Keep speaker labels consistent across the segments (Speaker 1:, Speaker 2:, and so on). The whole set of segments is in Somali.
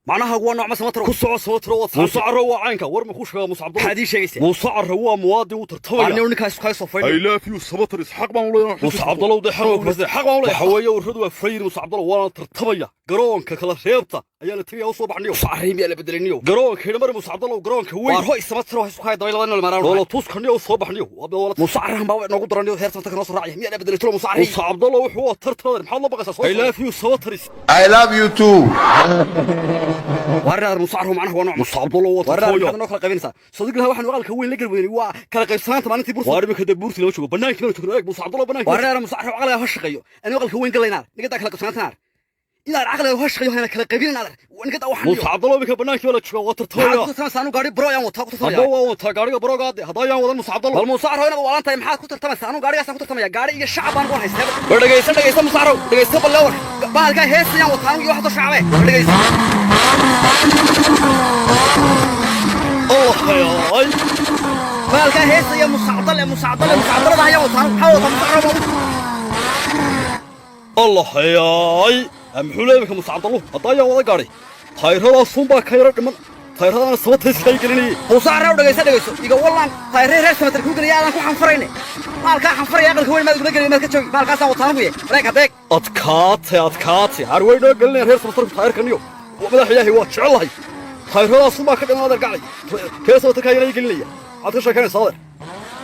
Speaker 1: Macnaha waa nooc ma Samatar
Speaker 2: Ku soco Samatar, waad Muuse Carro waa caynka war ma ku sheegaa Muuse Cabdallow?
Speaker 1: Maxaad ii sheegaysaa?
Speaker 2: Muuse Carro waa muwaadin u tartamaya.
Speaker 1: Arniyow, ninkaas kaa soo
Speaker 2: I
Speaker 1: faydhay.
Speaker 2: love you Samatar, Isxaaq baan u leeyahay. Muuse Cabdallow de xero ku xaq baan u leeyahay. Waxa weeye ururadu waa frayir Muuse Cabdallow, waana tartamaya. Garoonka kala reebta ayaa la tagaya, u soo baxniyo.
Speaker 1: Muuse miyaa la bedeliniyo?
Speaker 2: Garoonka hidhamar Muuse Cabdallow, garoonka weyn.
Speaker 1: Waar hoy Samatar, wax isku hay dabay laba nin maraan.
Speaker 2: Wala tuskaniyo, u soo baxniyo.
Speaker 1: Muuse Carrahan baa noogu daraniyo, heer Samatar noo soo raacaya. Miyaa la bedelay tulo Muuse Carri?
Speaker 2: Muuse Cabdallow wuxuu waa tartamada, maxaad la baqaysaa? I love you Samatar.
Speaker 3: I love you too.
Speaker 1: Waar inaad Muuse Carro macnaha waa nooc.
Speaker 2: Muuse Cabdallow waa
Speaker 1: Waar inaad
Speaker 2: tartamaya.
Speaker 1: maxaad noo kala qaybinaysaa? Sadiq laha waxaan aqalka weyn la galweynay waa kala qaybsanaanta maalintii Bursa.
Speaker 2: Waar imika dee buurti lama joogo, banaanka lama joogo. Eeg Muuse Cabdallow, banaanka.
Speaker 1: Waar inaad Muuse Carro caqliga ha shaqeeyo. Anigu aqalka weyn galaynaa. Nigadaa kala qaybsanaanta. Inaad caqliga ha shaqeeyo, hana kala qaybinin aad. Nigadaa waxaan
Speaker 2: Muuse Cabdallow imika banaanka la joogo, waa
Speaker 1: maxaad
Speaker 2: tartamaya.
Speaker 1: ku tartamaysaa? Anu gaari bro ayaan wataa ku tartamaya.
Speaker 2: Hadda waa wataa gaariga barogaade, hadda ayaan wadan Muuse Cabdallow.
Speaker 1: Bal Muuse Carro, inaad waalan tahay, maxaad ku tartamaysaa? Anu gaarigaasaan ku tartamaya, gaari iyo shacab baan ugu haystaa. Bal dhegayso, dhegayso Muuse Carro, dhegayso. Bal leewar bahalkaa heesayaan wataa anu iyo waxdo shacabe. Bal dhegayso.
Speaker 2: Allah hayay.
Speaker 1: Bahalkaa heesaya Muuse Cabdalle, Muuse Cabdalle, Muuse Cabdallada ayaan wataa anu. Maxaa wataa Muuse Carro?
Speaker 2: Allah hayay, muxuu leeyahay Muuse Cabdallow? Hadda ayaan wada gaadhay, tayradaasun baa ka yaro dhiman, tayradana sabata iska gelinayay.
Speaker 1: Muuse Carro, dhegayso, dhegayso. Iga wallaan tayree reer Samatar kuu gelaya aadan ku xanfarayne. Bahalkaa xanfaraya aqalka weyn maad igula gelin, maad ka joogi. Bahalkaasaan wataa anugu ye bareeg hadeeg.
Speaker 2: Adkaatay, adkaatay, har way noo gelinaya reer Samatarku tayrkaniyo. Madax ilaahay waa jecelahay. Tayradaasun baa ka dhiman adeer gaclay, reer Samatarka ayana ii gelinaya. Maxaad ka sheekanaysaa adeer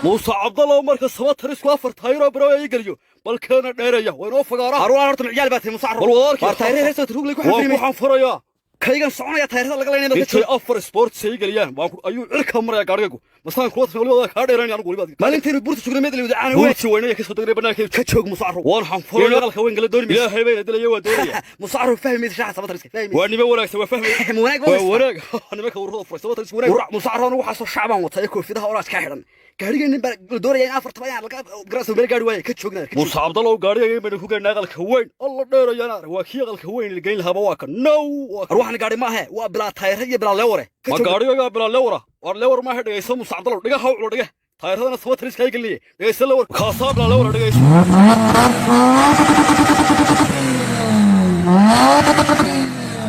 Speaker 2: Muuse Cabdallow? Marka Samatar isku afar tayroo baro ii geliyo, balkeena dheeraya waa inoo fagaara.
Speaker 1: Haruun horta ciyaal baa tahay Muuse Carro.
Speaker 2: Bal wada arki.
Speaker 1: Waar tayree reer Samatar kuu gelay ku
Speaker 2: Waan ku
Speaker 1: xanfarayne.
Speaker 2: xanfarayaa.
Speaker 1: Kaygan soconaya tayrada laga leynaya maad ka
Speaker 2: Intay
Speaker 1: joogi.
Speaker 2: afar sports ay geliyaan baan ayuu cirka maraya gaarigaygu. Masaan kuwa waliba waa kaa dheeranaya anigu waliba.
Speaker 1: Maalintaynu buurta sugnay meed la wada caana weyn.
Speaker 2: Buurti weynaya ka soo degnay banaanka.
Speaker 1: Ka joog Muuse Carro.
Speaker 2: Waan xanfuraya.
Speaker 1: Aqalka weyn gala dooni.
Speaker 2: Ilaahay bayna dilaya, waa doonaya.
Speaker 1: Muuse Carro, fahmi maysa shaaxa Samatar iska fahmi.
Speaker 2: Waa nimo wanaagsan, waa fahmay.
Speaker 1: Ma wanaag
Speaker 2: Waa wanaag nimanka ururada furay Samatar isku wanaag.
Speaker 1: Muuse Carro, anigu waxaasoo shacbaan wataa ee koofidaha oraaj kaa xidhan. Gaariga nin baa la doonaya in afartaba inaan laga garasoo meel gaari waaye. Ka joogna.
Speaker 2: Muuse Cabdallow, gaariga baynu ku geynaa aqalka weyn. Alla dheerayana, waa kii aqalka weyn la geyn lahaaba, waa ka now.
Speaker 1: War waxaan gaari maahe, waa bilaa taayira iyo bilaa leeware.
Speaker 2: Ma gaarigaga bilaa leewara? War leewar maahe, dhegayso Muuse Cabdallow, dhigaha u culo dhiga. Taayiradana Samatar iska gelinaya. Dhegayso, leewar kaasaa bilaa leewara, dhegayso.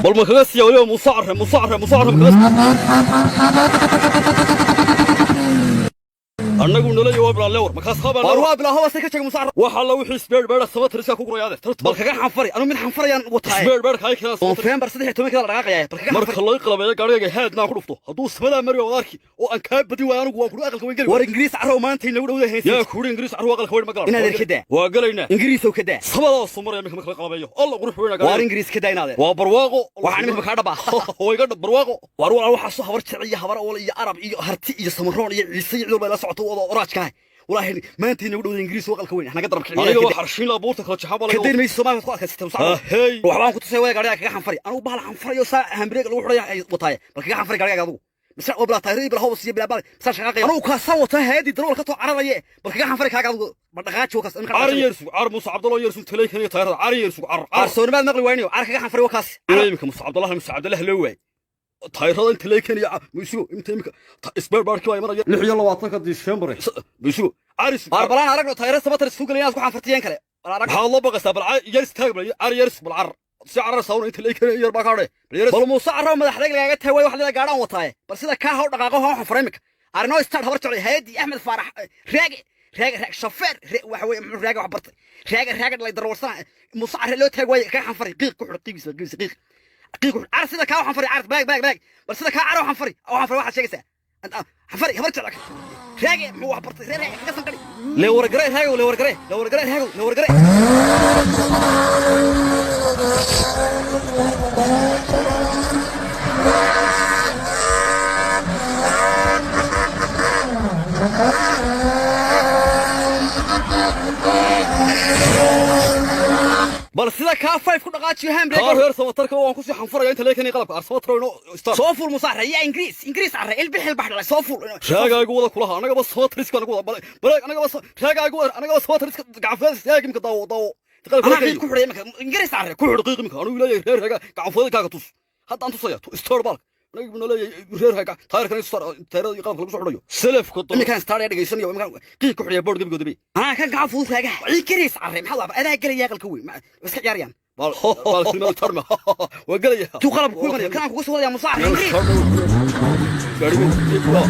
Speaker 2: Bal ma kaga siiya waliba Muuse Carre, Muuse Carre, Muuse Carre ma kaga annagu nolaya? Waa bilaa leewar makaasaa bilaa
Speaker 1: War
Speaker 2: leewar.
Speaker 1: waa bilaa hobase, ka joog Muuse Carro.
Speaker 2: Waxa alla wixii isbeer beera Samatar iska ku gurayaade.
Speaker 1: Bal kaga xanfari, anu mid xanfarayaan wataa.
Speaker 2: Isbeer beer kaay keenaa Samatar.
Speaker 1: Noofembar 13-keeda la dhaqaaqaya. Bal kaga
Speaker 2: Marka
Speaker 1: xanfari.
Speaker 2: loo qalabeeyo gaarigayga haadna ku dhufto, hadduu samadaa mariyo wadaarki oo aan kaa badin waayo, anigu waan kudhu aqalka weyn geli.
Speaker 1: War Ingiriis Carro, maanta inagu dhowda
Speaker 2: Yaa
Speaker 1: haysa.
Speaker 2: kuuri Ingiriis Carro aqalka weyn ma galaan.
Speaker 1: Inaad ka daa.
Speaker 2: Waa galaynaa.
Speaker 1: Ingiriisow ka daa.
Speaker 2: Samadaa soo maraya marka la qalabeeyo, alla qurux weyn
Speaker 1: Waar
Speaker 2: gaariga.
Speaker 1: Ingiriis ka daa inaadeen.
Speaker 2: Waa barwaaqo.
Speaker 1: Waxaan mid makaa dhaba.
Speaker 2: Waa iga dhab barwaaqo.
Speaker 1: Waar walaal, waxaa soo habar jecel iyo habar ool iyo Arab iyo Harti iyo Samaroon iyo Ciise iyo cid walba ila socoto wada oraajka ah. Walaahi maanta inagu dhowda Ingiriis aqalka weyn naga darab
Speaker 2: Aniga
Speaker 1: kiciya.
Speaker 2: waa xarshiin la buurta kala jaxan baa
Speaker 1: Ka
Speaker 2: laga
Speaker 1: deyn mayso Soomaaliya ku adkaysatay Muuse Carro.
Speaker 2: Hey.
Speaker 1: Waxbaan ku tusay way gaariga kaga xanfari. Anigu bahal xanfarayo saa hambireeg lagu xidhay ay wataaye. Bal kaga xanfari gaariga adigu. Mise oo bilaa taayiro bilaa hobos iyo bilaa bal mise shaqaaqay. Anigu kaasaan wataa hay'adii darawal ka too cararaye. Bal kaga xanfari kaaga adigu. Bal dhaqaaji wakaas.
Speaker 2: Car yeersu car Muuse Cabdallow, yeersu talay kan iyo taayirada car yeersu car car.
Speaker 1: Qarsoonimaad maqli waynayo. Car kaga xanfari wakaas.
Speaker 2: Ilaa imika Muuse Cabdallah, Muuse Cabdallah loo waayay taayirada inta lay keenaya musugo inta imika isbeer baarkii waa imanaya 26-ka Disembar musugo caris.
Speaker 1: Waar balaan aragno taayiro Samatar isku galay inaad ku xanfartiyeen kale. Bal arag.
Speaker 2: Maxaad la baqaysaa? Bal yar istaag, bal car yar bal car si carar sawna inta lay keenaya yar baa ka hadhay bal yar.
Speaker 1: Bal Muuse Carro, madaxdayga lagaaga tahay way wax leeda gaadhaan wataaye. Bal sida kaa ha u dhaqaaqo ha xanfaray imika. Arino start habar jecel hay'adii Axmed Faarax Raage, Raage, Raage shafeer waxa weeye muxuu Raage wax bartay, Raage, Raage dhalay darwarsana Muuse Carre loo taag waaye. Kaga xanfari qiiq ku xidh qiiqiisa qiiqiisa qiiq qiiq ku xidh car sida kaa xanfari car baag baag baag. Bal sida kaa caro xanfari oo xanfari waxaad sheegaysaa xanfari habar jecel Raage muxuu wax bartay reer Raage kaga sanqari lee wargaray Raage, lee wargaray, lee wargaray Raage, lee wargaray. Bal sida kaa five ku dhaqaajiyo hambreg.
Speaker 2: Kaa reer Samatarka waan kusii xanfaraya inta lay keenaya qalabka ar Samatar inoo start.
Speaker 1: Soo fuul Muuse Carre yaa Ingiriis, Ingiriis Carre ilbix ilbax dhalay soo fuul.
Speaker 2: Raagaagu wada kulaha anagaba Samatar iska anagu wada bal anagaba raagaagu wada anagaba Samatar iska gacanfeed istaag imika daawo daawo.
Speaker 1: Anaa qiiq ku xidhay imika Ingiriis Carre.
Speaker 2: Ku xidh qiiq imika. Anigu leeyahay reer raaga gacanfeed kaaga tus, hadda aan tusaya star bal anigu leeyahay reer raaga taayirkan star taayirada iyo qalabka lagu soo xidhayo selefka.
Speaker 1: Iminkaan star dhegaysanayo, iminkaan qiiq ku xidhaya board gebigoodaba. Anaa kan gacan fudud raagaha Ingiriis Carre maxaa laba adaa gelaya aqalka weyn iska ciyaarayaan.
Speaker 2: Baal baal silmadu tarma waa gelaya.
Speaker 1: Tuu qalab ku imanaya kanaan kugu soo wadaya Musaar Ingiriis.
Speaker 2: Gaarigu waa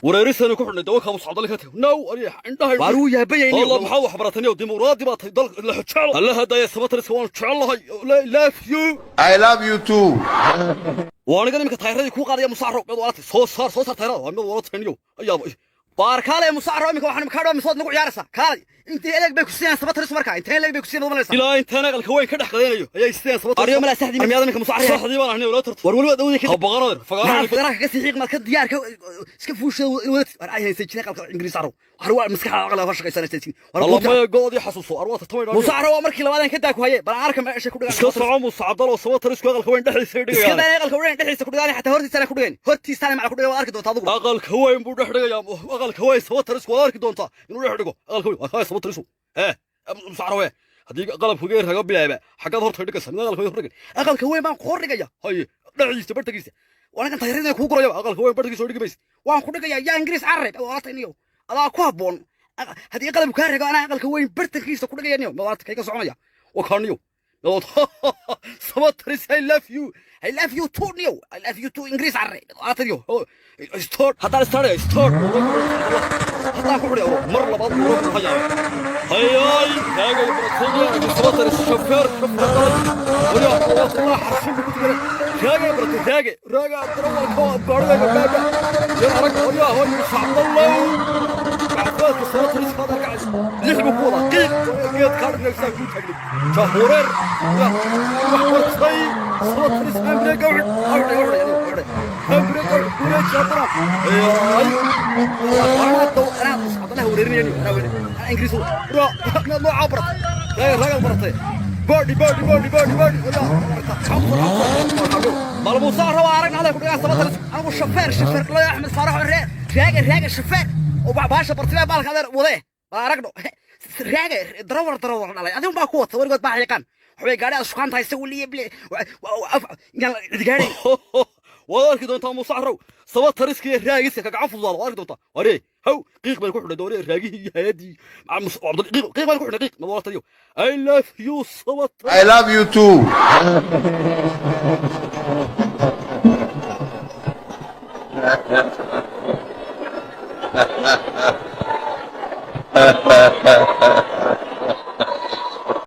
Speaker 2: wareerisana ku xidhnay dawa kaamus Cabdalle ka tag now ariix indhahay.
Speaker 1: Waaruu yaabayay.
Speaker 2: والله maxaa wax barataniyo dimuqraadi baa tahay dal la jecel alla hadaya sabatariska waan jecelahay. Love you.
Speaker 3: I love you too.
Speaker 2: Waa aniga iminka taayiradii kuu qaadaya Musaaro mid walata soo saar, soo saar taayirada, waa mid walataniyo ayaaba.
Speaker 1: Waar kaalay Musaaro, iminka waxaan kaa dhawaa misood nagu ciyaaraysaa. Kaalay, intee eleeg bay ku siinayaan sabataris markaa? Intee eleeg bay ku siinayaan malaysaa?
Speaker 2: Ilaa intaan aqalka weyn ka dhex qadaynayo ayay sideen sabatariska.
Speaker 1: Aryo malaa saxdii miyaad iminka Musaar yahay?
Speaker 2: Saxdii baan ahnay wala tarto.
Speaker 1: War weli waad awday ka
Speaker 2: ha baqanadir
Speaker 1: maxaad
Speaker 2: fagaaraha.
Speaker 1: Fagaraha kaga sii xiiq maad ka diyaar ka iska fuushada wadad. War ay haysan jirin qalka Ingiriis caro war waa maskaxda aqal ka shaqaysanaysa jirin. War
Speaker 2: Allah maya goodii xasuuso arwaa tartamay.
Speaker 1: Musaaro waa markii labaad aan ka daa ku haye, bal arka meesha ku dhigan.
Speaker 2: Iska soco Muuse Cabdalo, sabatariska aqalka weyn dhexdiisa
Speaker 1: iska
Speaker 2: dhigayaan.
Speaker 1: daa aqalka weyn dhexdiisa ku dhigan, xataa hortiisana ku dhigan, hortiisana macna ku dhigan, waad arki doontaa adigu.
Speaker 2: Aqalka weyn buu dhex dhigayaa, aqalka weyn sabatarisku waad arki doontaa inuu dhex dhigo aqalka weyn. Waa kaa sabatarisku ee Musaaro haddii qalabku geer kaga bilaaba xaggaad horta dhigaysa mid aqalka weyn hor dhigan.
Speaker 1: Aqalka weyn baan ku hor dhigaya.
Speaker 2: Haye, dhexdiisa bartagiisa.
Speaker 1: Wanagan tayarada kuu guraya.
Speaker 2: Aqalka weyn bartagiisa oo dhigi maysa.
Speaker 1: Waan ku dhigayaa yaa Ingiriis carre walatayniyo, adaa ku habboon. Haddii qalabku kaa rego anaa aqalka weyn bartankiisa ku dhigaya niyo mawaalta kayga soconaya.
Speaker 2: Waa kaaniyo sabataris. I love you.
Speaker 1: I love you too niyo, I love you too Ingiriis carre walatayniyo.
Speaker 2: Start haddaan startaya, start haddaan ku xidhay mar labaad uro hayaa hayaay raagay baratay sabataris shafeer shafeer dalay waliya waa xarfin ku tukanay raagay baratay raagay raaga darawalka gaadhigayga baaba yar arag waliya hoy Sacdallow bacdaadka sabataris kaad arkacay lix buu ku wadaa qiiq geed kaa dhignaysaa kuu taagnay jahureer ya wax bartay sabataris hambrega wuxuu wuxuu hambrega wuxuu hayaay.
Speaker 1: Anaa Muscadalaha wareerinaya niyo, anaa wareer anaa Ingiriis
Speaker 2: ra nooca baratay raaga raaga baratay body body body body body
Speaker 1: bal Musaaro waa aragna halay ku dhigaan sabataris. Anigu shafeer shafeer loo Axmed Faarax oo raaga raaga shafeer oo baasha bartay baalka adeer wadee, bal aragno raaga darawar darawar dhalay adigu baa ku wata weligood baa xiiqan waxbay gaadhi aad shukaan tahay isagu liye bile yaan gaadhay.
Speaker 2: Waad arki doontaa Musaxrow sabatariska iyo raagiska ka gacan fududaada waad arki doontaa. Waree haw qiiq baan ku xidhay doonay raagihii iyo hay'addii Cabdal qiiq baan ku xidhay qiiq mawalatayo. I love you sabatar.
Speaker 3: I love you too.